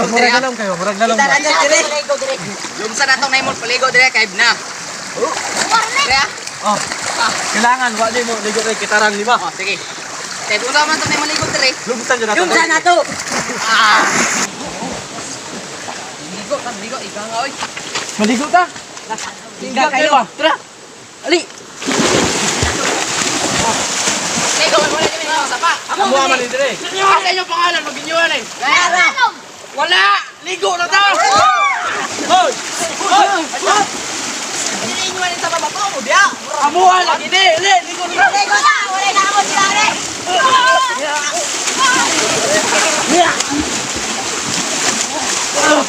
Murag na lang kayo, murag na lang. Kita na dire. Lumsa na tong naimong paligo dire kay na. Dire. Oh. Kailangan wa di mo ligo kay kitaran di ba? Oh, sige. Kay unsa man tong naimong ligo dire? Lumsan jud nato. Lumsa na to. Ah. Ligo ta, ligo ikaw nga oy. Maligo ta. Ligo kayo. Tara. Ali. Ligo man wala ni mo sapa. Amo man ni dire. Asa inyo pangalan? Mag-inyuan eh. Wala! Ligo na ta! Hoy! Hoy! Dili inyuan sa baba mo diya. Amuha lagi di! Li! Ligo na ta! Ligo na, wala na ako sila re.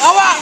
Awa!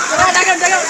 Tara, dagan, dagan!